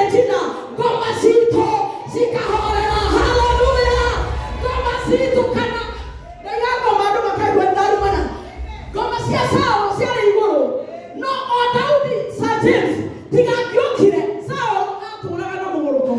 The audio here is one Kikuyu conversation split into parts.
Regina, ngoma citũ cikahorera. Haleluya! Ngoma citũ kana ndaiga ngoma andũ makaigua ndarumana. Ngoma cia Saũlũ ciarĩ igũrũ, no o Daudi Sir James tiga angĩokire, Saũlũ atũraga na mũgũrũko.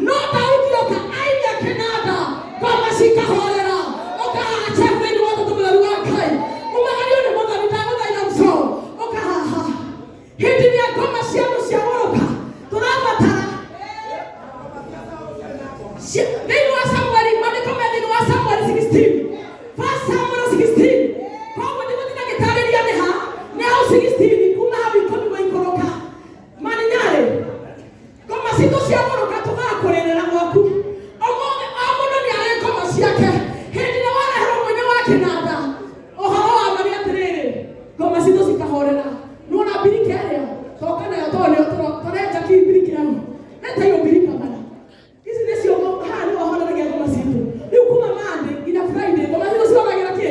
No Daudi oka ainia kĩnanda, ngoma cikahorera. Ũka haha Jeff thĩinĩ wa Ũtatũ Mũtheru wa Ngai. Umagario nĩ Mwathani ndagũthaitha mco. Ũka haha. Hĩndĩ ĩrĩa ngoma cia andũ ciagũrũka, tũrabatara thĩinĩ wa Samueli, maandĩko me thĩinĩ wa Samueli 16. First Samuel 16. Koguo ndigũtinda ngĩtarĩria nĩ ha, nĩ hau 16 kuma hau ikũmi gũikũrũka. Maninyarĩ, ngoma citũ ciagũrũka tũgakũrĩrĩra gwaku. Ũmũthĩ o mũndũ nĩ arĩ ngoma ciake. Hĩndĩ ĩrĩa wareherwo mũini wa kĩnanda, ũhoro wa ma nĩ atĩrĩrĩ, ngoma citũ cikahorera. Nĩwona mbirika ĩrĩa toka nayo tondũ nĩyo tũrenja ki mbirika ĩyo. Leta hiyo mbirika bana. Ici nĩcio haha nĩho horeragia ngoma citũ. Rĩu kuma Monday nginya Friday ngoma citũ cihoragĩra kĩ?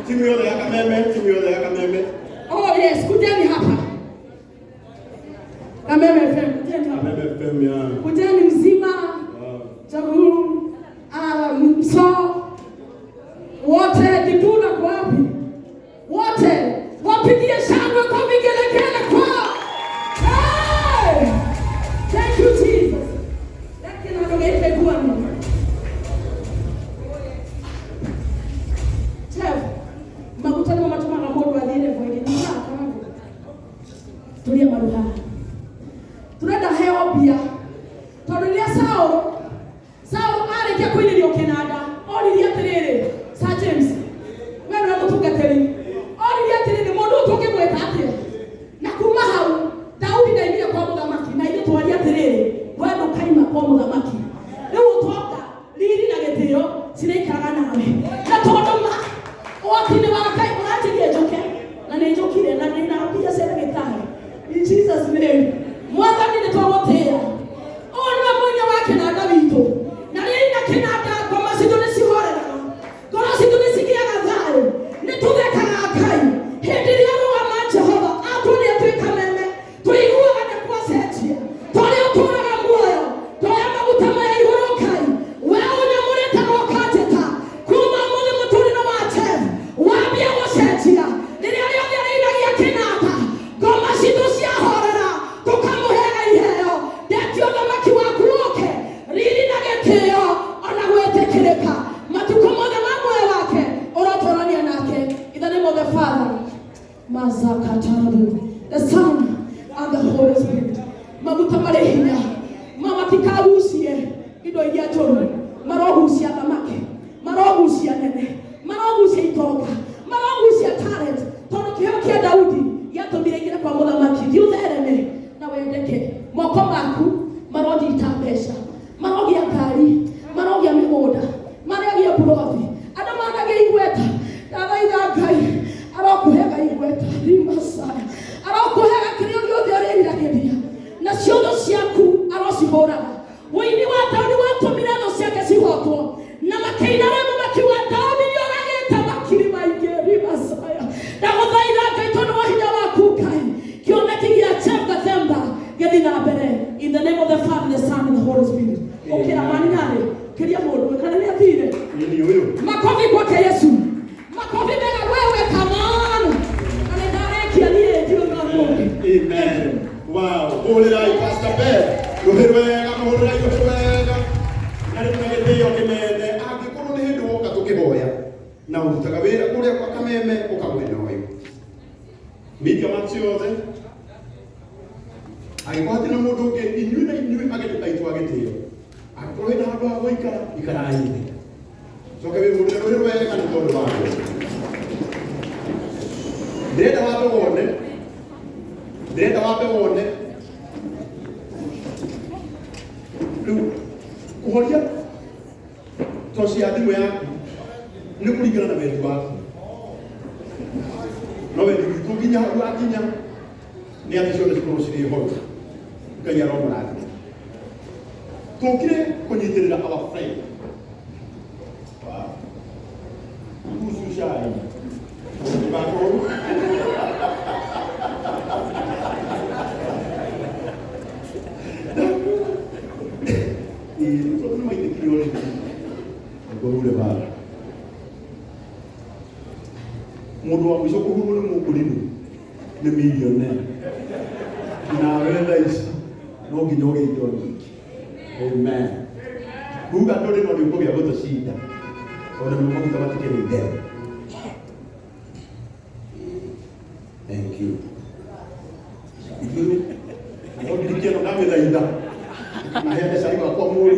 Timu yothe ya Kameme, timu yothe ya Kameme. Oh yes, kujeni hapa. Kameme FM, kujeni hapa. Kameme FM ya. Kujeni mzima, Wow. Jaguru, Mso, wote Dibuna kwa wapi? Wote wapigie shangwe kwa vigelegele kwao. Hey! Thank you Jesus. Lakini ndũgeite nguano. Jeff, maguta nĩmo matũmaga mũndũ athiĩ level ĩngĩ. Nyita kangu. Tulia maru haha. Turenda heo mbia. Tondũ rĩrĩa Saũlũ Saũlũ arĩkia kũinĩrio kĩnanda, oririe atĩrĩrĩ, Sir James, we nĩwe mũtungatĩri. Oririe atĩrĩrĩ, mũndũ ũyũ tũngĩmwĩta atĩa? Na kuma hau, Daudi ndaimire kwa mũthamaki, na ithuĩ twaria atĩrĩrĩ, we ndũkaima kwa mũthamaki. Rĩu ũtonga, riri na gĩtĩo ciraikaraga nawe. Na tondũ ma, ũhoti-inĩ wa Ngai ũranjĩria njũke, na nĩ njũkire, na ndĩna mbia cia ndagĩtarĩ. In Jesus name. Mwathani nĩ twagũtĩĩa. Ũyũ nĩwe mũini wa kĩnanda witũ. Na rĩrĩ na kĩnanda ngoma citũ nĩ cihoreraga. Ngoro citũ nĩ cigĩaga thayũ. Nĩ tũthekaga Ngai. Hĩndĩ ĩrĩa rũgama Jehova atuonia twĩ kameme, tũiguaga nĩ gwacenjia. Tũrĩa ũtũraga muoyo, toya maguta maya igũrũ Ngai. We ũnyamũrĩte na ũkanjĩta. Kuma ũmũthĩ mũtũrĩre wa Jeff wambia gũcenjia. Rĩrĩa rĩothe arĩinagia kĩnanda, ngoma citũ ciahorera, tũkamũheaga iheo. Ndetia ũthamaki waku ũke, riri na gĩtĩo ona gwĩtĩkĩrĩka. Matukũ mothe ma muoyo wake ũrotũrania nake. In the name of the Father, Mazakatarabu, the Son and the Holy Spirit. Maguta marĩ hinya, ma matikagucie indo iria njũru, marogucia thamaki, marogucia nene, marogucia itonga, marogucia talent, tondũ kĩheo kĩa Daudi gĩatũmire aingĩre kwa mũthamaki. Thiĩ ũthereme na wendeke, moko maku maronyita mbeca, marogĩa ngari, marogĩa mĩgũnda, marogĩa mburothi, andũ managĩa igweta. Ndathaitha Ngai arokũhega igweta rimasaya, arokũhega kĩrĩa gĩothe ũrĩriragĩria, nacio thũ ciaku arocihũraga. Ũini wa Daudi watũmire thũ ciake cihotwo, na makĩina rwĩmbo makiuga Daudi nĩoragĩte makiri maingĩ rimasaya. Ndagũthaitha Ngai tondũ wa hinya waku Ngai, kĩoneki gĩa Jeff Gathemba gĩthiĩ na mbere. In the name of the Father, the Son and the Holy Spirit. Ũkĩra maninarĩ, kĩria mũndũ kana nĩ athire. Nini huyu? Makofi kwake Yesu. Makofi mega wewe, come on. Na nĩndarĩkia niĩ ndirĩ na mũndũ. Amen. Wow. Hũrĩrai Pastor Ben. Rũhĩ rwega, mũhũrĩrai rũhĩ rwega. Na rĩu na gĩtĩo kĩnene angĩkorwo nĩ hĩndĩ woka tũkĩhoya na ũrutaga wĩra kũrĩa kwa Kameme ũka mwena ũyũ. Media man ciothe angĩkorwo hatirĩ na mũndũ ũngĩ inyuĩ na inyuĩ ageni aitũ a gĩtĩo angĩkorwo hena handũ ha gũikara ikarai thĩ coke wĩhũrĩre rũhĩ rwega nĩ tondũ wa Ngai. Ndĩrenda wambe wone, ndĩrenda wambe wone rĩu kũhoria toci ya thimũ yaku nĩ kũringana na wendi waku no wendi witũ nginya hau wakinya nĩ atĩ ciothe cikorwo cirĩ horu. Ngai aromũrathima. Tũkire kũnyitĩrĩra our friend. Wow. Kuhusu chai. Ndũgakorwo. Ngũhure baba. Mũndũ wa mũico kũhurwo nĩ mũkũrinũ nĩ millionaire. Nawe thaa ici no nginya ũgĩe indo nyingĩ. Amen. Kuga ndũrĩ no nĩ ũkũgĩa gũtũcinda. Ona nĩ maguta matikĩrĩ itherũ. Thank you. Ithuĩ no ndirikano ĩno ndamĩthaitha naheane cai wakwa mũru.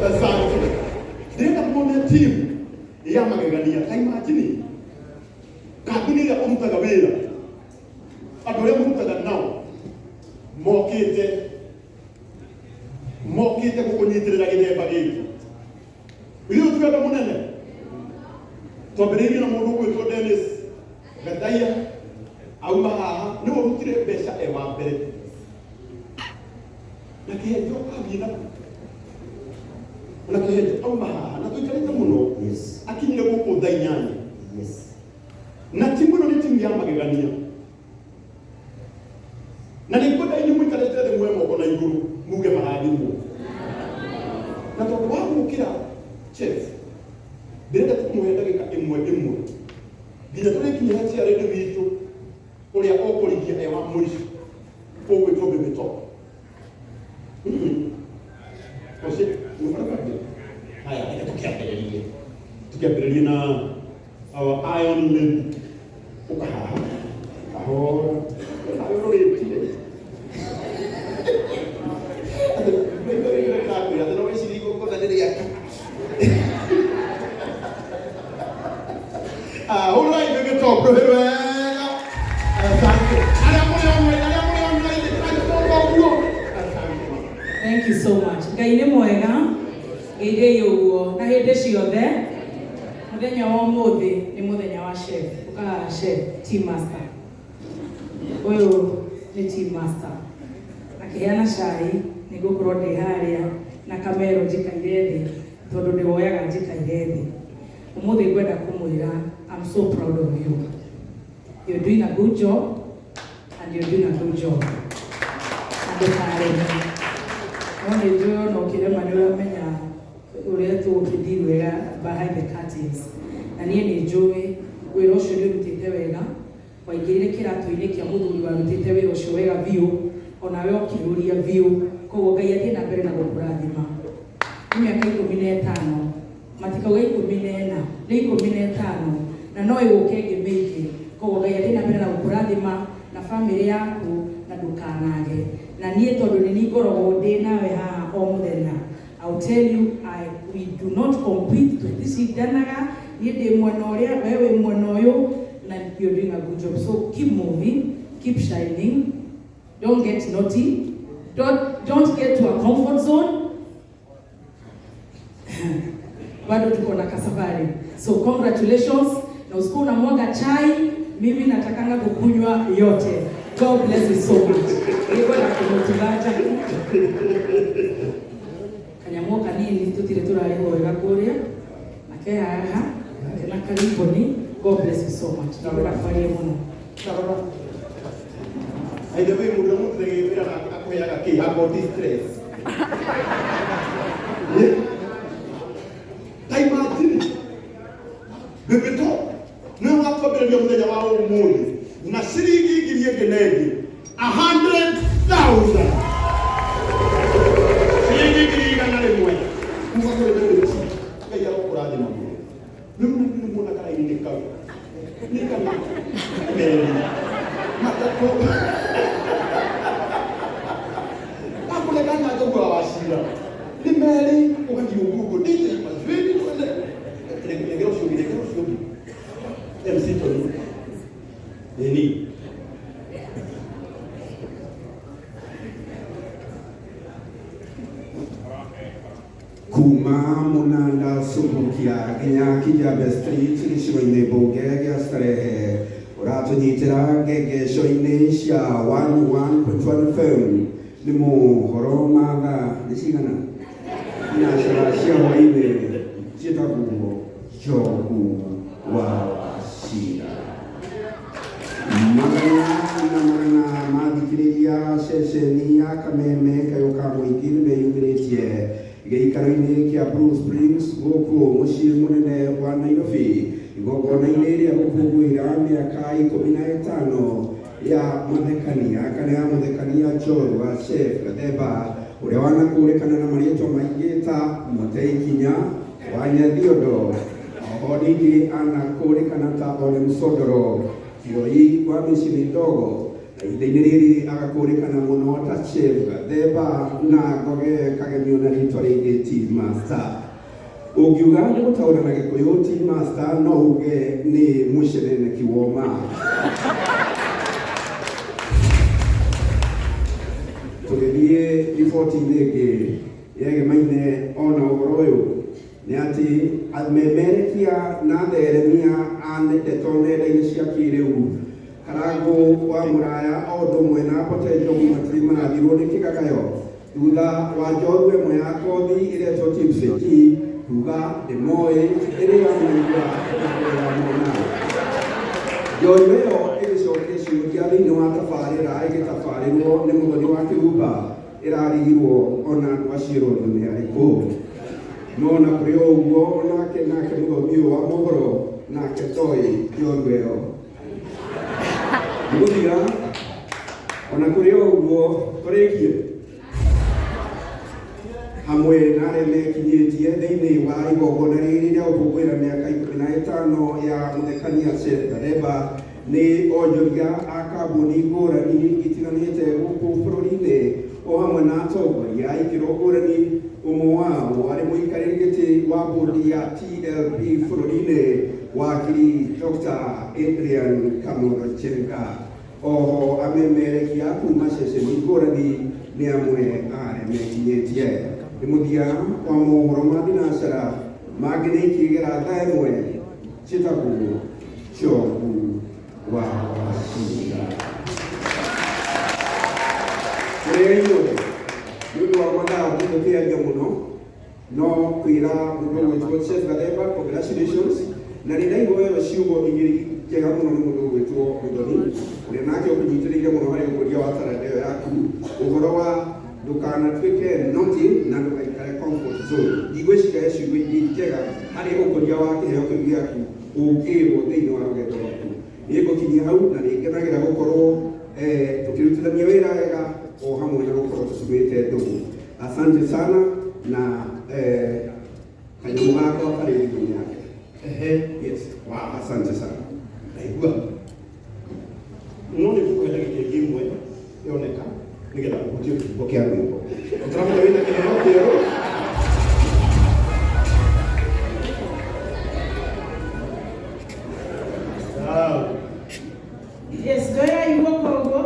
Asante. Ndĩrenda muone team ya magegania. Ta imagine kambuni ĩrĩa ũrutaga wĩra, andũ arĩa mũrutaga nao mokĩte mokĩte gũkũnyitĩrĩra gĩthemba gĩkĩ. Ithuĩ tũrĩ andũ mũnene. Twambĩrĩirie na mũndũ ũgwĩtwo Dennis Gathaia auma haha nĩwe ũrutire mbeca e wa mbere na kĩhenjo athiĩ na na kĩhenjo auma haha na tũikarĩte mũno. Akinyire gũkũ thaa 8. Na timu ĩno nĩ timu ya magegania na nĩ ngwenda inyuĩ mũikarĩte thĩ muoe moko na igũrũ muge marathimwo na tondũ wa gũkĩra chef ndĩrenda tũkũmũhe ndagĩka ĩmwe ĩmwe nginya tũrĩkinye he chairlady witũ ũrĩa ũkũrigia e wa mũico ũgwĩtwo Baby Top. Ũcio nĩ ũrĩa haya reke tũkĩambĩrĩrie tũkĩambĩrĩrie na our iron lady ũkahaha kahora nawe ũrũrĩtie atĩ ndĩrakwĩra atĩ no wĩcirie igongona nĩ rĩaku. Ah, hũrai Baby Top rũhĩ rwega. Asante. Arĩa mũrĩ online, arĩa mũrĩ online, ndĩragĩcoka ũguo. Asante. Thank you so much. Ngai nĩ mwega, ngeithĩi ũguo na hĩndĩ ciothe. Mũthenya wa ũmũthĩ nĩ mũthenya wa chef. Ũkahaha chef, team master. Ũyũ nĩ team master. Akĩheana cai nĩ ngũkorwo ndĩ harĩa na kamero njikaire thĩ tondũ ndĩwoyaga njikaire thĩ. Ũmũthĩ ngwenda kũmwĩra I'm so proud of you. You're doing a good job and you're doing a good job. Na ndũkareme. No nĩ njũĩ ona ũkĩrema nĩ ũramenya ũrĩa tũgũkĩthiĩ wega behind the curtains. Na niĩ nĩ njũĩ wĩra ũcio nĩ ũrutĩte wega, waingĩrire kĩratũ-inĩ kĩa mũthuri warutĩte wĩra ũcio wega biũ, onawe ũkĩrũria biũ. Koguo Ngai athiĩ na mbere na gũkũrathima. Nĩ mĩaka 15, matikauga 14, nĩ 15, na no ĩgũka ĩngĩ mĩingĩ. Koguo Ngai athiĩ na mbere na gũkũrathima na bamĩrĩ yaku na ndũkanage. Na niĩ tondũ nĩ niĩ ngoragwo ndĩ nawe haha o mũthenya, I'll tell you, we do not compete, tũticindanaga, niĩ ndĩ mwena ũrĩa, we wĩ mwena ũyũ, na you're doing a good job. So keep moving, keep shining, don't get naughty, don't get to a comfort zone. Bado tuko na kasafari. So congratulations, na usikuwa unamwaga chai, mimi natakanga kukunywa yote. God bless you so much. Nĩngwenda kũmũtugaja kanyamũ kanini tũtirĩ tũrarĩhwo wega kũrĩa na ke haha kena kariboni. God bless you so much. Nĩngwenda kwaria mũno. Tarora. By the way, mũndũ ũrĩa mũrutithagia wĩra nake akũheaga kĩ akorwo ti stress. Yeah. Ta imagine Baby Top nĩwe watwambĩrĩria mũthenya wa ũmũthĩ na ciringi ngiri ĩngĩ na ĩngĩ 100,000 ciringi 100,000 kuma kũrĩ Baby Top. Ngai arokũrathima mũno. Rĩu na nĩ muona karaini-inĩ kau nĩ kana merĩ matatũ akũregana ngagua wacira nĩ merĩ ũgathiĩ ũguo DJ mazwini twende regera ũcio ũngĩ regera ũcio ũngĩ MC Tony nini. Kuma Munanda Subukia nginya Kijabe Street gĩcigo-inĩ mbunge gĩa Starehe ũratũnyitĩra ngengesho-inĩ cia 101.1 FM nĩ mohoro ma thaa nĩ cigana thinacara cia hwaĩ-inĩ ciĩtagwo Njogu wa Wachira. Magana na magana. ceceni ya Kameme kayũ ka mũingĩ nĩ meyumĩrĩtie gĩikaro-inĩ kĩa Blue Springs gũkũ mũciĩ mũnene wa Nairobi igongona-inĩ rĩa gũkũngũĩra mĩaka 15 ya mathekania kana ya mũthekania njorua Chef Gathemba ũrĩa wanakũrĩkana na marĩtwa maingĩ ta Mũtei Kinya wa Nyathiondo, oho ningĩ anakũrĩkana ta Ole Msondoro Kioi wa mĩciĩ mĩndogo, na ihinda-inĩ rĩrĩ agakũrĩkana mũno ta Chef Gathemba na Ngoge Kagemio na rĩtwa rĩngĩ Tea Master. Ũngiuga nĩ gũtaũra na Gĩkũyũ Tea Master no uge nĩ mũceneneki woma. Tũgĩthiĩ riboti-inĩ ĩngĩ yegemaine ona ũhoro ũyũ nĩ atĩ amemerekia na atheremia a ndeto nenda-inĩ cia kĩrĩu Karangũ wa Mũraya o ũndũ ũmwe na Potential matirĩ marathirwo nĩ kĩgagayo thutha wa njorua ĩmwe ya kothi ĩretwo Tipsy T kuga ndĩmoĩ ĩrĩa yamũigua na yamona. Njorua ĩyo ĩgĩcokia ciũria thĩinĩ wa tabarĩra ĩgĩtabarĩrwo nĩ Mũthoni wa Kĩrumba ĩrarigirwo ona andũ acio ĩrorwo nĩ arĩkũ. No na kũrĩ o ũguo onake nake mũthomi ũyũ wa mohoro nake ndoĩ njorua ĩyo. Nĩgũthira ona kũrĩ o ũguo tũrĩkie hamwe na arĩa mekinyĩtie thĩinĩ wa igongona rĩrĩ rĩa gũkũngũĩra mĩaka 15 ya mũthekania Chef Gathemba nĩ onjoria a kambuni ngũrani itiganĩte gũkũ bũrũri-inĩ o hamwe na atongoria a ikĩro ngũrani, ũmwe wao arĩ mũikarĩri gĩtĩ wa bodi ya TLB bũrũri-inĩ wakiri Dr. Adrian Kamotho Chenga. Oho amemerekia kuma ceceni ngũrani nĩ amwe a arĩa mekinyĩtie. Nĩ mũthia wa mohoro ma thinacara mangĩ nĩ ikĩgera thaa ĩmwe njĩtagwo Njogu wa Wacinga. Kũrĩa inyuothe nĩ ũndũ wa mathaa tũtũkĩaria mũno no kwĩra mũndũ ũgwĩtwo Chef Gathemba congratulations, na nĩ ndaigua wega ciugo igĩrĩ njega mũno nĩ mũndũ ũgwĩtwo Mũthoni ũrĩa nake ũkũnyitĩrĩire mũno harĩ ũkũria wa taranda ĩyo yaku, ũhoro wa ndũkanatuĩke noti na ndũgaikare comfort zone. Ndigwĩciria he ciugo ingĩ njega harĩ ũkũria wa kĩheo kĩu gĩaku ũngĩrwo thĩinĩ wa rũgendo rwaku. Niĩ ngũkinyia hau na nĩ ngenagĩra gũkorwo tũkĩrutithania wĩra wega o hamwe na gũkorwo tũtumĩte ndũgũ. Asante sana na kanyamũ gakwa karĩ thimũ-inĩ yake. Ehe. Yes. Wow. Asante sana. Ndaigua. No nĩ ngũkũhe ndagĩka ĩngĩ ĩmwe yoneka nĩgetha ũhutie kĩhungo kĩa rwĩmbo. Tũramenya wĩna kĩheo kĩerũ. Wow. Yes, ndoya guoko ũguo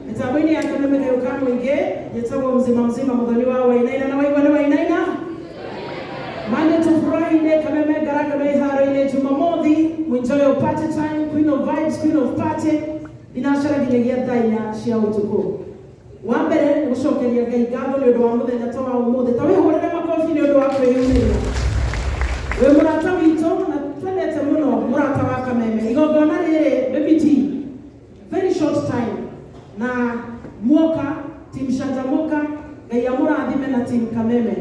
mĩtambo-inĩ ya Kameme kayũ ka mũingĩ njĩtagwo mzima mzima Mũthoni wa Wainaina na waigua nĩ Wainaina. Monday to Friday Kameme ngarangano iharo-inĩ, Jumamothi enjoy your party time, queen of vibes, queen of party, thinacara nginyagia thaa 4 cia ũtukũ. Wa mbere nĩ gũcokeria Ngai ngatho nĩ ũndũ wa mũthenya ta wa ũmũthĩ, ta wĩhũrĩre makobi nĩ ũndũ wa kwĩyumĩria wĩ mũrata witũ na twendete mũno mũrata wa Kameme. Igongona rĩrĩ Baby T, very short time na muoka team Canjamũka, Ngai amũrathime na team Kameme.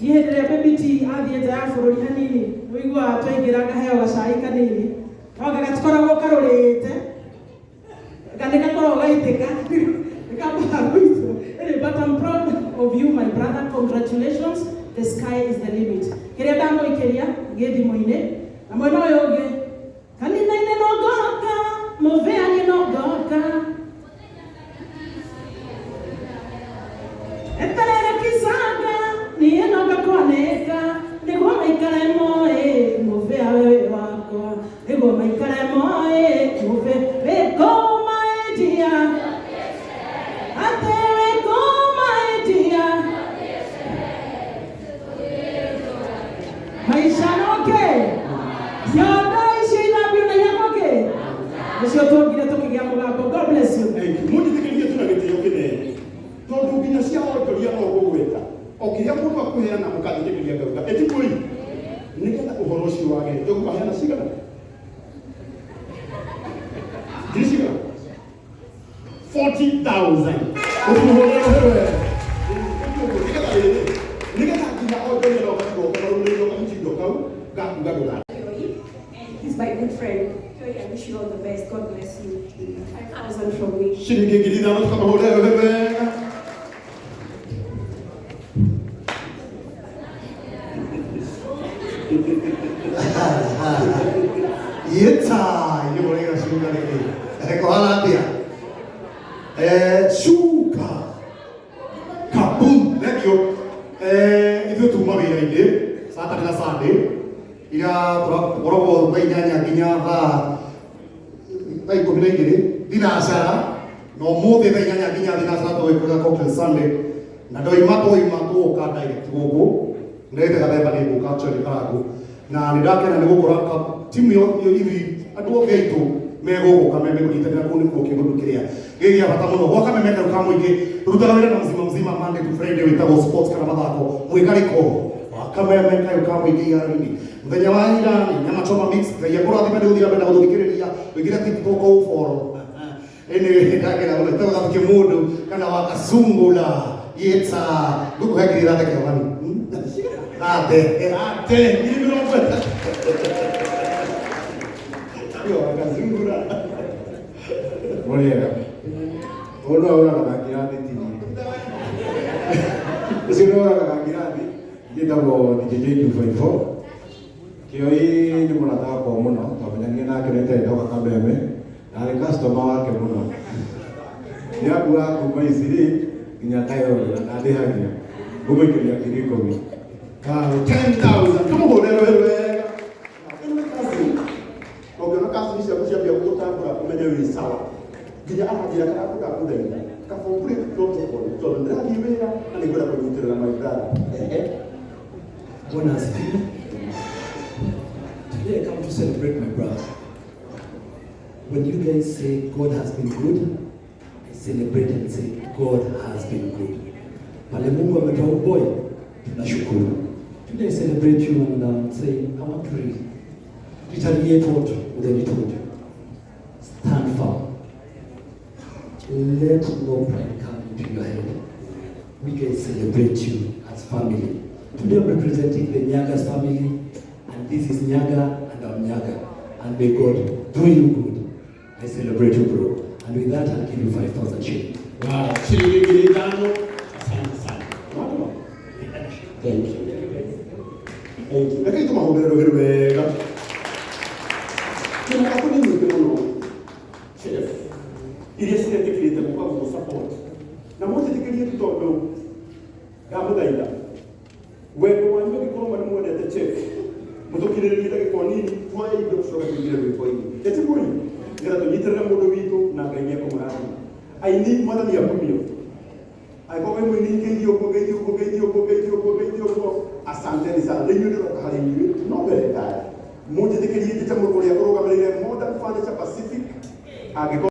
Niĩ hĩndĩ ĩrĩa Baby T athiĩ nja ya bũrũri hanini nĩũiguaga twaingĩra ngaheo gacai kanini no gatikoragwo karũrĩte nĩ gakoragwo gaitĩka nĩkambaga gũitwo. Anyway, but I'm proud of you, my brother. Congratulations, the sky is the limit. Kĩrĩa ndamũikĩria gĩ thimũ-inĩ na mwena ũyũ ũngĩ kanitha-inĩ no ngoka mũvĩani no ngoka eterere kisanga niĩ no ngakwanĩka nĩguo maikare moĩ mũvĩa wĩ wakwa nĩguo maikare moĩ mũvĩa wĩkũmaĩndia atĩ wĩkũmaĩndia maisha noke ciondo icio ithambio na ihakoke nĩcio tuongire tũkĩgĩa mũgambo. God bless you. Thank you. Mũnjĩtĩkĩrie tu na gĩtĩo kĩnene tondũ nginya cia onjoria no ngũgweta o kĩrĩa mũndũ akũheana mũkathikĩrĩria ngauga ĩtikũi nĩgetha ũhoro ũcio wagĩre. Njogu aheana cigana? Ngiri cigana? 40,000. Ũkĩmũhũrĩra rũhĩ wega. Nĩgetha rĩrĩ, nĩgetha nginya onjoria no gatigoke marũmĩrĩirwo kamũtindo kau gakuga ndũga. And he's my good friend. Kioi, I wish you all the best. God bless you. 5,000 from me. Ciringi 5,000 tũkamahũrĩra rũhĩ wega. Yeta, nĩ mũrĩga cuka rĩngĩ. Kũhana atĩa? Cuka. Kabum, thank you. Ithuĩ tuma wĩra-inĩ Saturday na Sunday. Ira tũkoragwo thaa 8 nginya thaa 12 thinacara, na ũmũthĩ thaa 8 nginya thinacara tũgĩkĩra cocktail Sunday. Na ndoima twoima tũgoka direct gũkũ. Ndĩrĩte gathemba nĩ ngũka actually karangu. Na nĩ ndakena nĩ gũkora timu yo ithuĩ andũ othe aitũ megũgũka Kameme kũnyitanĩra kũu nĩkuo kĩũndũ kĩrĩa gĩ gĩa bata mũno gwa Kameme kau ka mũingĩ. Tũrutaga wĩra na mzima mzima Monday to Friday wĩtagwo sports kana mathako mwĩkarĩko wa Kameme kau ka mũingĩ iharo-inĩ. Mũthenya wa ira nĩ nyama choma mix. Ngai akũrathime nĩ gũthiĩ na mbere na gũtũthikĩrĩria. Wĩkĩre TikTok ũfollow. Anyway, ndakena mũno. Ĩtagwo Gathuki mũndũ kana wa Kasungula. Yetsa ngũkũhe 30,000 kĩogani. Thate. Ate, 30,000. Yo, akazungura. Mũrĩega. Ũyũ no ũragaga ngirathi ti niĩ. Ũcio nĩ ũragaga ngirathi, njĩtagwo DJ J254. Kĩoi nĩ mũrata wakwa mũno, twamenyanire nake nĩ itarĩ ndoka Kameme, ndarĩ customer wake mũno. Nĩ akuaga kuma Isiri nginya Kayole na ndandĩhagia. Ngũmũikĩria 10,000. Wow, 10,000. Tũmũhũrĩre rũhĩ wega. Ĩno nĩ cousin. Ũngĩona cousin ciaku ciambia gũgũtambũra ũmenye wĩ sawa. Nginya aranjĩra karangu ndakũthaitha. Kaba break protocol tondũ ndĩrathiĩ wĩra na nĩngwenda kũnyitĩrĩra my brother. Ehe. Bwana asifiwe. Today I come to celebrate my brother. When you guys say God has been good, I celebrate and say God has been good. Pale Mungu ametoa boy, tunashukuru. Today I celebrate you and say I want to retaliate what Udeni told you. Stand firm. Let no pride come into your head. We can celebrate you as family. Today I'm representing the Nyaga's family, and this is Nyaga and I'm Nyaga. And may God do you good. I celebrate you, bro. And with that, I'll give you 5,000 shillings. Wow, shilingi 5,000. Asante sana. Thank you. Thank you. Reke tũmahũrĩre rũhĩ wega. Twĩna kambuni nyingĩ mũno chef iria ciretĩkĩrĩte gũka gũgũ support na mũnjĩtĩkĩrie tu tondũ ndamũthaitha wendo wanyu angĩkorwo ma nĩ mwendete chef mũtũkirĩrĩrie ndagĩka o nini tuoye indo tũcoke tũingĩre rwĩmbo-inĩ etĩkũri nĩgetha tũnyitĩrĩre mũndũ witũ na Ngai nĩekũmũrathima. Aini mwathani akumio. Angĩkorwo wĩ mũini ngeithio ũguo, ngeithio ũguo, ngeithio ũguo, ngeithio ũguo, ngeithio ũguo, asanteni sana. Nĩ inyuĩ ndĩroka harĩ inyuĩ no mbere ndaya mũnjĩtĩkĩrie njĩte mũndũ ũrĩa ũrũgamĩrĩire Modern Furniture Pacific angĩkorwo